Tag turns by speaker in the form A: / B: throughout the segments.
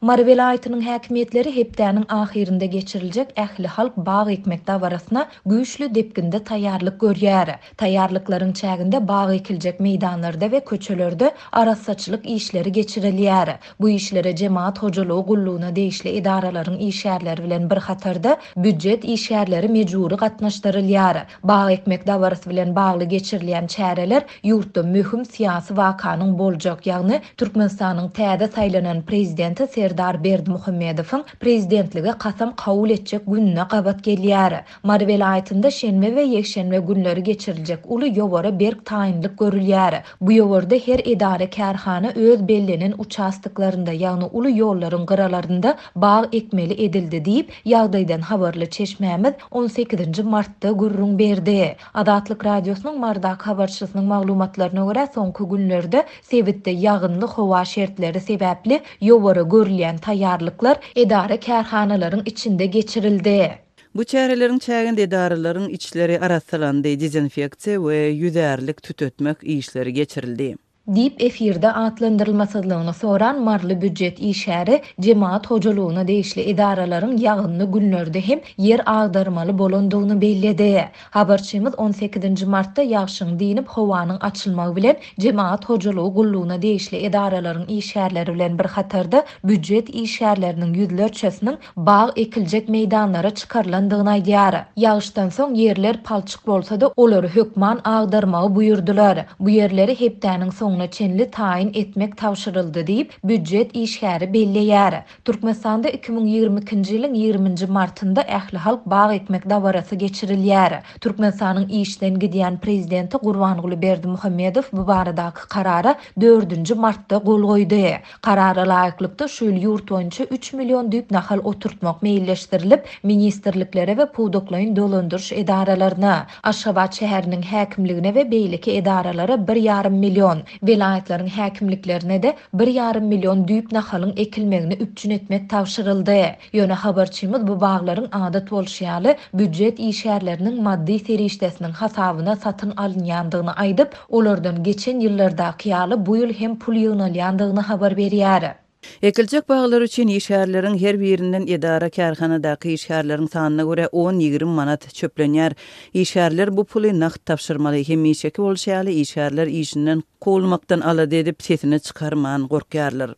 A: Mary welaýatynyň häkimiýetleri hepdäniň ahyrynda geçiriljek ählihalk bag ekmek dabarasyna güýçli depginde taýýarlyk görýär. Taýýarlyklaryň çäginde bag ekiljek meýdanlarda we köçelerde arassaçylyk işleri geçirilýär. Bu işlere jemagat hojalygy gullugyna degişli edaralaryň işgärleri bilen bir hatarda, býujet işgärleri mejbury gatnaşdyrylýar. Bag ekmek dabarasy bilen bagly geçirilýän çäreler ýurtda möhüm syýasy wakanyň boljak, ýagny Türkmenistanyň täze saýlanan Prezidenti Serdar Berdimuhamedowyň Prezidentlige kasam kabul etjek gününe gabat gelýär. Mary welaýatynda şenbe we ýekşenbe günleri geçiriljek uly ýowara berk taýynlyk görülýär. Bu ýowarda her edara-kärhana öz bellenen uçastoklarynda, ýagny uly ýollaryň gyralarynda bag ekmeli edildi diýip, ýagdaýdan habarly çeşmämiz on sekizinji martda gürrüň berdi. Azatlyk Radiosynyň Marydaky habarçysynyň maglumatlaryna görä, soňky günlerde sebitde ýagynly howa şertleri sebäpli ýowara görülýän taýýarlyklar edara-kärhanalaryň içinde geçirildi.
B: Bu çäreleriň çäginde edaralaryň içleri arassalandy, dezinfeksiýa we ýüzärlik tütetmek işleri geçirildi.
A: Diýip, efirde atlandyrylmasyzlygyny soran maryly býujet işgäri jemagat hojalygyna degişli edaralaryň ýagynly günlerde hem ýer agdarmaly bolandygyny belledi. Habarçymyz on sekizinji martda ýagşyň dynyp, howanyň açylmagy bilen jemagat hojalygy gullugyna degişli edaralaryň işgärleri bilen bir hatarda býujet işgärleriniň ýüzlerçesiniň bag ekiljek meýdanlara çykarylandygyny aýdýar. Ýagyşdan soň ýerler palçyk bolsa-da, olary hökman agdarmagy buýurdylar. Bu ýerleri hepdäniň soňuna çenli taýyn etmek tabşyryldy diýip, býujet işgäri belleýär. Türkmenistanda 2022-nji ýylyň ýigriminji martynda ählihalk bag ekmek dabarasy geçirilýär. Türkmenistanyň işden gidýän prezidenti Gurbanguly Berdimuhamedow bu baradaky karara dördünji martda gol goýdy. Karara laýyklykda, şu ýyl ýurt boýunça üç million düýp nahal oturtmak meýilleşdirilip, ministrliklere we pudaklaýyn dolandyryş edaralaryna, Aşgabat şäheriniň häkimligine we beýleki edaralara bir ýarym million, welaýatlaryň häkimliklerine-de bir ýarym million düýp nahalyň ekilmegini üpjün etmek tabşyryldy. Ýöne habarçymyz bu baglaryň adat bolşy ýaly, býujet işgärleriniň maddy serişdesiniň hasabyna satyn alynýandygyny aýdyp, Olardan geçen ýyllardaky ýaly bu ýyl hem pul ýygnalýandygyny habar berýär.
B: Ekiljek baglar üçin işgärleriň her birinden edara-kärhanadaky işgärleriň sanyna görä on-ýigrimi manat çöplenýär. Işgärler bu puly nagt tabşyrmaly. Hemişeki bolşy ýaly, işgärler işinden kowulmakdan alada edip, sesini çykarman gorkýarlar.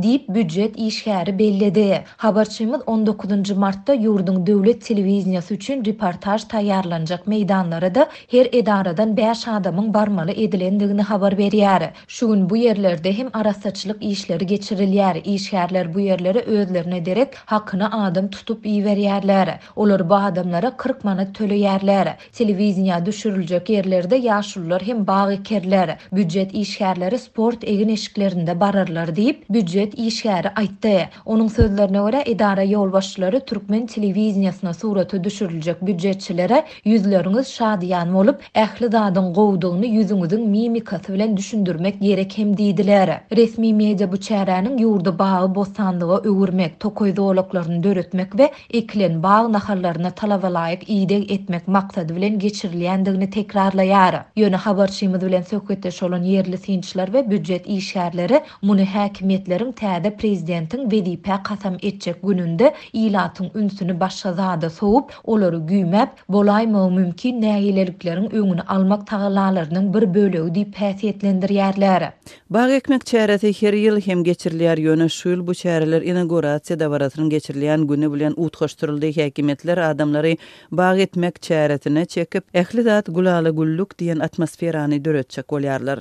A: Diýip, býujet işgäri belledi. Habarçymyz on dokuzynjy martda ýurduň döwlet telewideniýesi üçin reportaž taýýarlanjak meýdanlara-da her edaradan bäş adamyň barmaly edilendigini habar berýär. Şu gün bu ýerlerde hem arassaçylyk işleri geçirilýär, işgärler bu ýerlere özlerine derek hakyna adam tutup iberýärler. Olar bu adamlara 40 manat töleýärler. Telewideniýä düşüriljek ýerlerde ýaşulular hem bag ekerler, býujet işgärleri sport egin-eşiklerinde bararlar diýip, býujet işgäri aýtdy. Onuň sözlerine görä, edara ýolbaşçylary türkmen telewideniýesine surata düşüriljek býujetçilere ýüzleriňiz şadyýan bolup, ähli zadyň gowudygyny ýüzüňiziň mimikasy bilen düşündirmek gerek hem diýdiler. Resmi media bu çäräniň ýurdy bagy-bossanlyga öwürmek, tokaý zolaklaryny döretmek we ekilen bag nahallaryna talabalaýyk ideg etmek maksady bilen geçirilýändigini tekrarlaýar. Ýöne habarçymyz bilen söhbetdeş bolan ýerli synçylar we býujet işgärleri muny häkimiýetleriň täze prezidentiň wezipä kasam etjek gününde ilatyň ünsüni başga zada sowup, olary güýmäp, bolaýmagy mümkin nägilelikleriň öňüni almak tagallalarynyň bir bölegi diýip häsiýetlendirýärler.
B: Bag ekmek çäresi her ýyl hem geçirilýär, ýöne şu ýyl bu çäreler inaugurasiýa dabarasynyň geçirilýän güni bilen utgaşdyryldy. Häkimiýetler adamlary bag ekmek çäresine çekip, ähli zat gülala-güllük diýen atmosferany döretjek bolýarlar.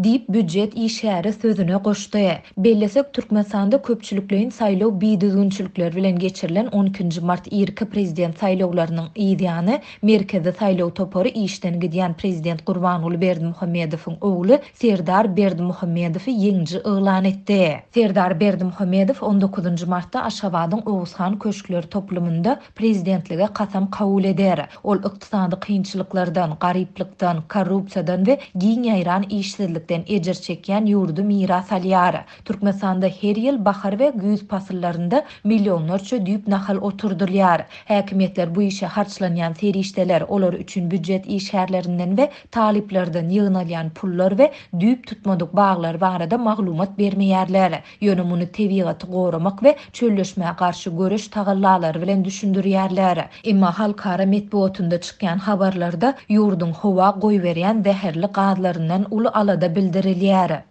A: Diýip, býujet işgäri sözüne goşdy. Bellesek, Türkmenistanda köpçülikleýin saýlaw bidüzgünçilikler bilen geçirilen on ikinji mart irki prezident saýlawlarynyň yzýany Merkezi saýlaw topary işden gidýän prezident Gurbanguly Berdimuhamedowyň ogly Serdar Berdimuhamedowy ýeňiji yglan etdi. Serdar Berdimuhamedow on dokuzynjy martda Aşgabadyň Oguzhan köşkler toplumynda prezidentlige kasam kabul eder. Ol ykdysady kynçylyklardan, garyplykdan, korrupsiýadan we giň ýaýran işsizlikden. Ýetmezçilikden ejir çekýän ýurdy miras alýar. Türkmenistanda her ýyl bahar we güýz pasyllarynda millionlarça düýp nahal oturdylýar. Häkimiýetler bu işe harçlanýan serişdeler, olar üçin býujet işgärlerinden we talyplardan ýygnalýan pullar we düýp tutmadyk baglar barada maglumat bermeýärler. Ýöne muny tebigaty goramak we çölleşmä garşy göreş tagallalary bilen düşündirýärler. Emma halkara metbugatynda çykýan habarlarda ýurduň howa goýberýän zäherli gazlaryndan uly alada bildirilýär.